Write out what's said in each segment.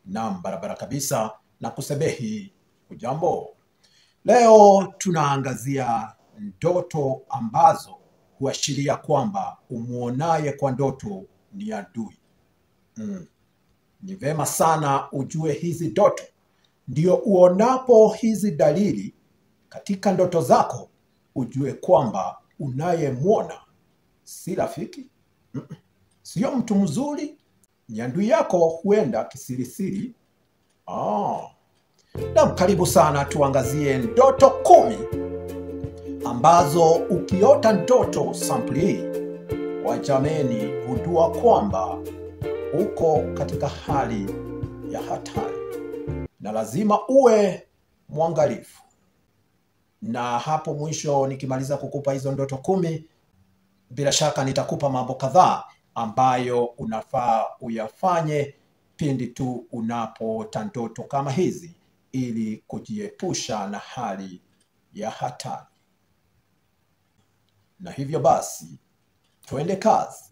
Naam, barabara kabisa na kusebehi hujambo. Leo tunaangazia ndoto ambazo huashiria kwamba umuonaye kwa ndoto ni adui. Ni vema sana ujue hizi ndoto, ndio uonapo hizi dalili katika ndoto zako ujue kwamba unayemwona si rafiki, sio mtu mzuri, ni adui yako, huenda kisirisiri. Naam, karibu sana tuangazie ndoto 10 ambazo ukiota ndoto sampuli hii, wajameni, gundua kwamba uko katika hali ya hatari na lazima uwe mwangalifu. Na hapo mwisho nikimaliza kukupa hizo ndoto 10, bila shaka nitakupa mambo kadhaa ambayo unafaa uyafanye pindi tu unapoota ndoto kama hizi ili kujiepusha na hali ya hatari. Na hivyo basi tuende kazi.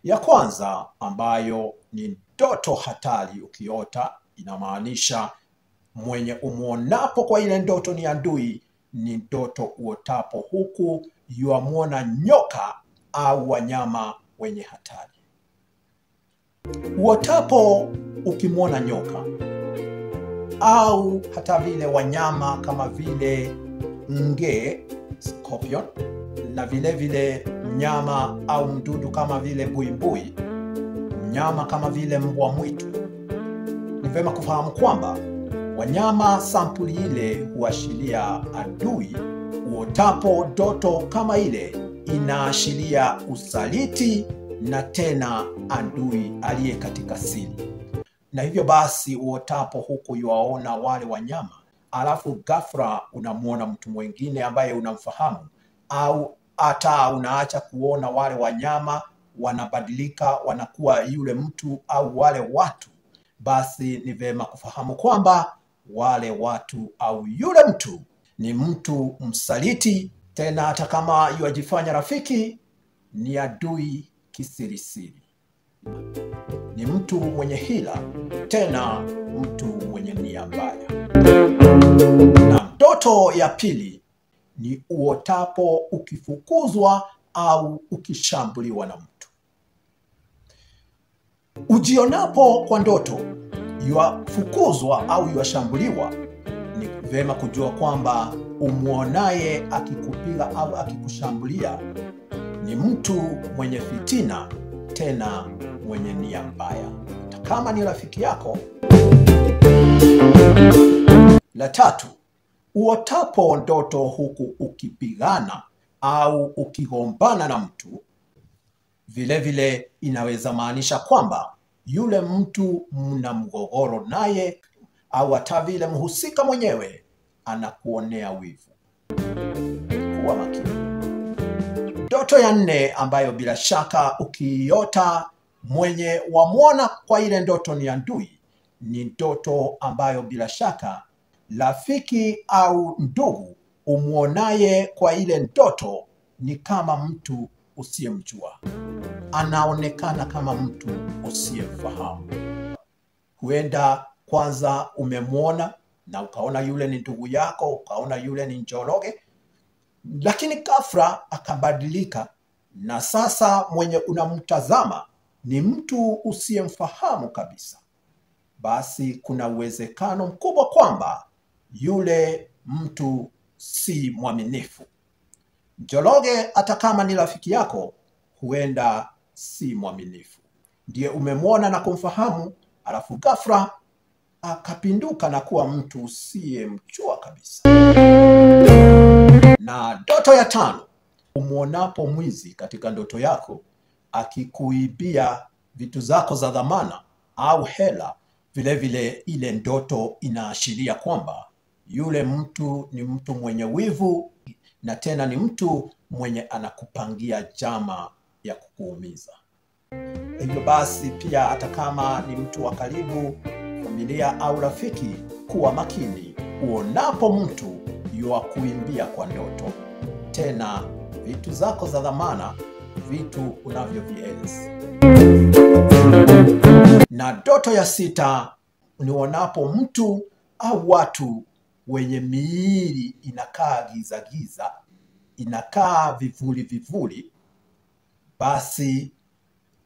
Ya kwanza ambayo ni ndoto hatari ukiota, inamaanisha mwenye umuonapo kwa ile ndoto ni adui, ni ndoto uotapo huku yuamuona nyoka au wanyama wenye hatari. Uotapo ukimwona nyoka au hata vile wanyama kama vile nge, scorpion, na vile vile mnyama au mdudu kama vile buibui, mnyama kama vile mbwa mwitu, ni vema kufahamu kwamba wanyama sampuli ile huashiria adui. Uotapo ndoto kama ile inaashiria usaliti na tena adui aliye katika siri. Na hivyo basi uotapo huku yuaona wale wanyama, alafu ghafla unamuona mtu mwingine ambaye unamfahamu, au hata unaacha kuona wale wanyama, wanabadilika wanakuwa yule mtu au wale watu, basi ni vema kufahamu kwamba wale watu au yule mtu ni mtu msaliti, tena hata kama yuajifanya rafiki ni adui kisirisiri. Ni mtu mwenye hila, tena mtu mwenye nia mbaya. Na ndoto ya pili ni uotapo ukifukuzwa au ukishambuliwa na mtu. Ujionapo kwa ndoto yuafukuzwa au yuashambuliwa, ni vema kujua kwamba umuonaye akikupiga au akikushambulia ni mtu mwenye fitina, tena mwenye nia mbaya, hata kama ni rafiki yako. La tatu, uotapo ndoto huku ukipigana au ukigombana na mtu, vile vile inaweza maanisha kwamba yule mtu mna mgogoro naye, au hata vile mhusika mwenyewe anakuonea wivu. Kuwa makini. Ndoto ya nne ambayo bila shaka ukiota mwenye wamwona kwa ile ndoto ni adui, ni ndoto ambayo bila shaka rafiki au ndugu umuonaye kwa ile ndoto ni kama mtu usiyemjua, anaonekana kama mtu usiyemfahamu. Huenda kwanza umemwona na ukaona yule ni ndugu yako, ukaona yule ni Njoroge, lakini ghafla akabadilika na sasa mwenye unamtazama ni mtu usiyemfahamu kabisa. Basi kuna uwezekano mkubwa kwamba yule mtu si mwaminifu. Njoroge hata kama ni rafiki yako, huenda si mwaminifu. Ndiye umemwona na kumfahamu, alafu ghafla akapinduka na kuwa mtu usiyemjua kabisa. Na ndoto ya tano, umuonapo mwizi katika ndoto yako akikuibia vitu zako za dhamana au hela, vile vile ile ndoto inaashiria kwamba yule mtu ni mtu mwenye wivu, na tena ni mtu mwenye anakupangia njama ya kukuumiza. Hivyo basi pia hata kama ni mtu wa karibu, familia au rafiki, kuwa makini uonapo mtu yuakuimbia kwa ndoto, tena vitu zako za dhamana, vitu unavyovienzi. Na ndoto ya sita nionapo mtu au watu wenye miili inakaa giza giza, inakaa vivuli vivuli, basi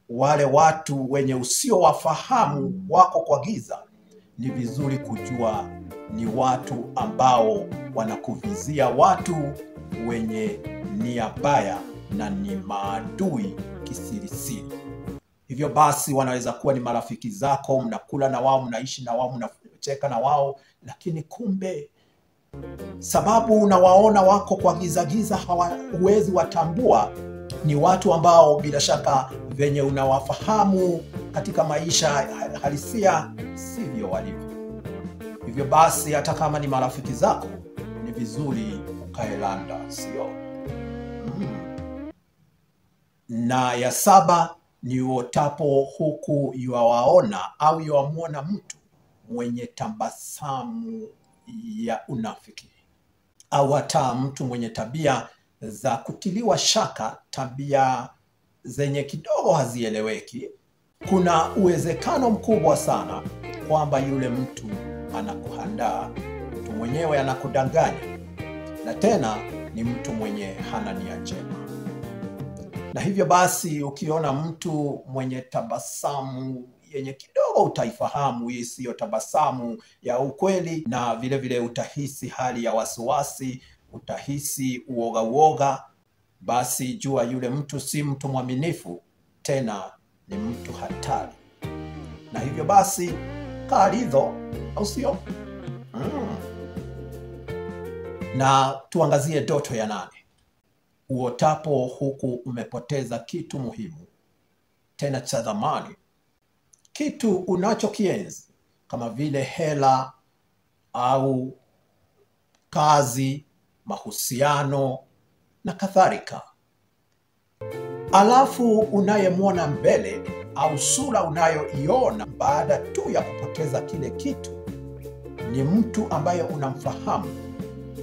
wale watu wenye usiowafahamu wako kwa giza, ni vizuri kujua ni watu ambao wanakuvizia, watu wenye nia mbaya na ni maadui kisirisiri. Hivyo basi wanaweza kuwa ni marafiki zako, mnakula na wao, mnaishi na wao, mnacheka na wao, lakini kumbe sababu unawaona wako kwa giza giza, huwezi watambua, ni watu ambao bila shaka venye unawafahamu katika maisha halisia sivyo walivyo. Hivyo basi hata kama ni marafiki zako, ni vizuri ukaelanda, sio? Na ya saba ni uotapo huku yuwaona au yuwamuona mtu mwenye tabasamu ya unafiki, au hata mtu mwenye tabia za kutiliwa shaka, tabia zenye kidogo hazieleweki. Kuna uwezekano mkubwa sana kwamba yule mtu anakuhandaa, mtu mwenyewe anakudanganya, na tena ni mtu mwenye hana nia njema. Na hivyo basi ukiona mtu mwenye tabasamu yenye kidogo utaifahamu hii siyo tabasamu ya ukweli, na vile vile utahisi hali ya wasiwasi, utahisi uoga uoga, basi jua yule mtu si mtu mwaminifu, tena ni mtu hatari. Na hivyo basi kaa lidho, au sio? Na tuangazie ndoto ya nane. Uotapo huku umepoteza kitu muhimu, tena cha thamani, kitu unachokienzi kama vile hela au kazi, mahusiano na kadhalika. Alafu unayemwona mbele au sura unayoiona baada tu ya kupoteza kile kitu ni mtu ambaye unamfahamu,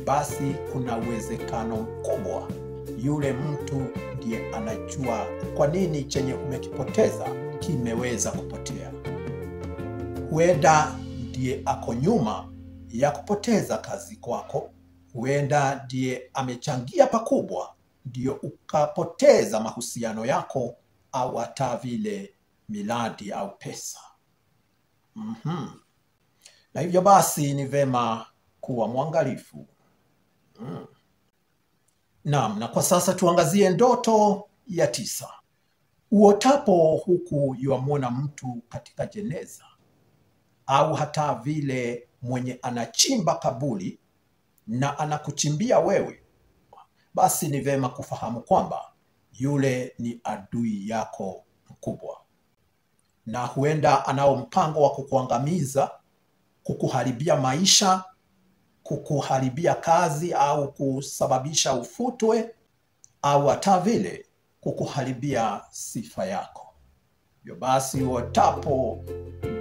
basi kuna uwezekano mkubwa yule mtu ndiye anajua kwa nini chenye umekipoteza kimeweza kupotea. Huenda ndiye ako nyuma ya kupoteza kazi kwako, huenda ndiye amechangia pakubwa ndio ukapoteza mahusiano yako au hata vile miradi au pesa. Na hivyo basi ni vema kuwa mwangalifu. Naam, na kwa sasa tuangazie ndoto ya tisa. Uotapo huku yuamwona mtu katika jeneza au hata vile mwenye anachimba kaburi na anakuchimbia wewe, basi ni vema kufahamu kwamba yule ni adui yako mkubwa, na huenda anao mpango wa kukuangamiza, kukuharibia maisha, kukuharibia kazi au kusababisha ufutwe au hata vile kukuharibia sifa yako. Hivyo basi uotapo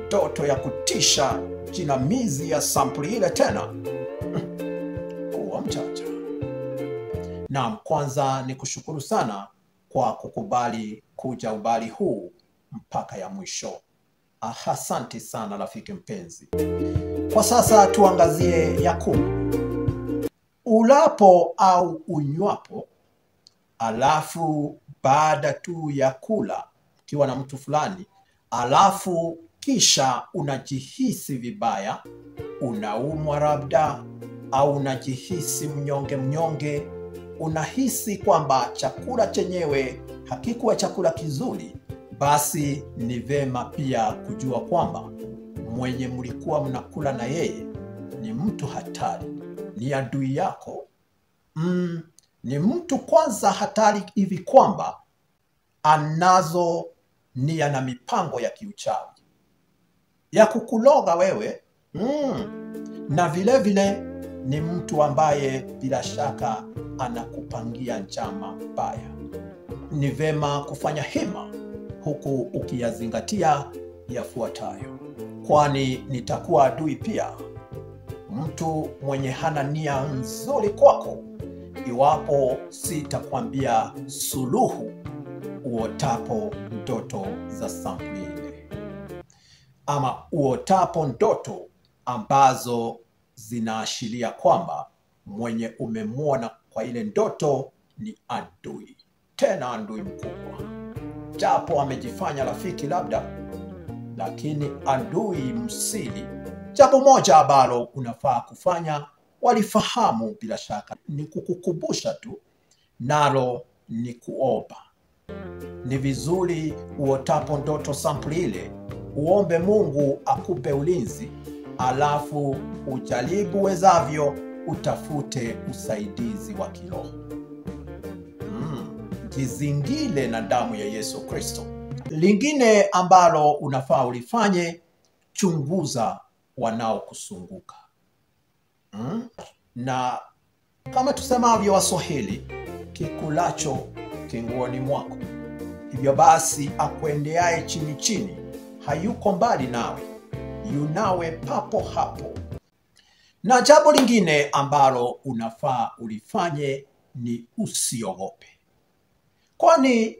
ndoto ya kutisha jinamizi ya sampuli ile tena, kuwa mchacha. Naam, kwanza ni kushukuru sana kwa kukubali kuja ubali huu mpaka ya mwisho. Asante sana rafiki mpenzi. Kwa sasa tuangazie ya 10. Ulapo au unywapo, alafu baada tu ya kula ukiwa na mtu fulani, alafu kisha unajihisi vibaya, unaumwa labda au unajihisi mnyonge mnyonge, unahisi kwamba chakula chenyewe hakikuwa chakula kizuri, basi ni vema pia kujua kwamba mwenye mlikuwa mnakula na yeye ni mtu hatari, ni adui yako. Ni mtu kwanza hatari hivi kwamba anazo nia na mipango ya kiuchawi ya kukuloga wewe. Na vile vile ni mtu ambaye bila shaka anakupangia njama mbaya. Ni vema kufanya hima huku ukiyazingatia yafuatayo, kwani nitakuwa adui pia mtu mwenye hana nia nzuri kwako iwapo sitakwambia suluhu uotapo ndoto za sampuli ile. ama uotapo ndoto ambazo zinaashiria kwamba mwenye umemwona kwa ile ndoto ni adui, tena adui mkubwa, japo amejifanya rafiki labda, lakini adui msili. Jambo moja ambalo unafaa kufanya, walifahamu bila shaka, ni kukukumbusha tu, nalo ni kuomba. Ni vizuri uotapo ndoto sampuli ile uombe Mungu akupe ulinzi, alafu ujaribu wezavyo utafute usaidizi wa kiroho. Jizingile na damu ya Yesu Kristo. Lingine ambalo unafaa ulifanye, chunguza wanaokusunguka. Na kama tusemavyo Waswahili, kikulacho kinguoni mwako. Hivyo basi akuendeaye chini chini hayuko mbali nawe, yunawe papo hapo. Na jambo lingine ambalo unafaa ulifanye ni usiogope. Kwani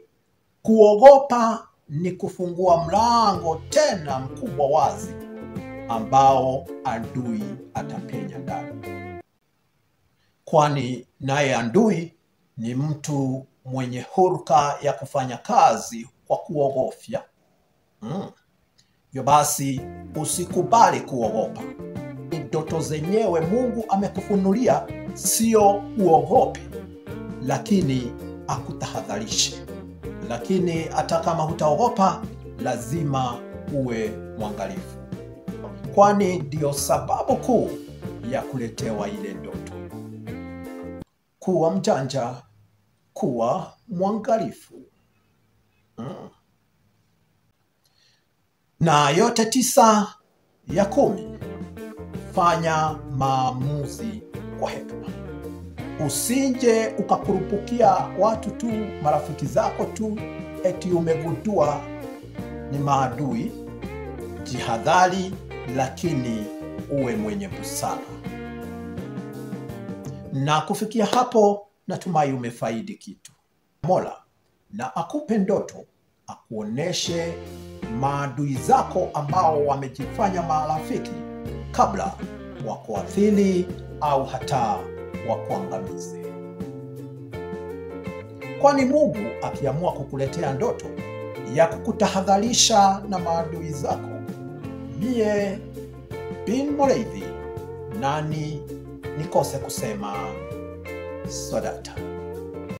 kuogopa ni kufungua mlango tena mkubwa wazi ambao adui atapenya ndani. Kwani naye adui ni mtu mwenye hulka ya kufanya kazi kwa kuogofya. Hivyo basi usikubali kuogopa. Ndoto zenyewe Mungu amekufunulia, sio uogope, lakini akutahadharishe. Lakini hata kama hutaogopa, lazima uwe mwangalifu, kwani ndio sababu kuu ya kuletewa ile ndoto. Kuwa mjanja, kuwa mwangalifu. Na yote 9 ya 10, fanya maamuzi kwa hekima. Usije ukakurupukia watu tu, marafiki zako tu, eti umegundua ni maadui. Jihadhari, lakini uwe mwenye busara. Na kufikia hapo, natumai umefaidi kitu. Mola na akupe ndoto, akuoneshe maadui zako ambao wamejifanya marafiki kabla wakuathiri au hata wakuangamize. Kwani Mungu akiamua kukuletea ndoto ya kukutahadharisha na maadui zako, mie Bin Mureithi nani nikose kusema swadata.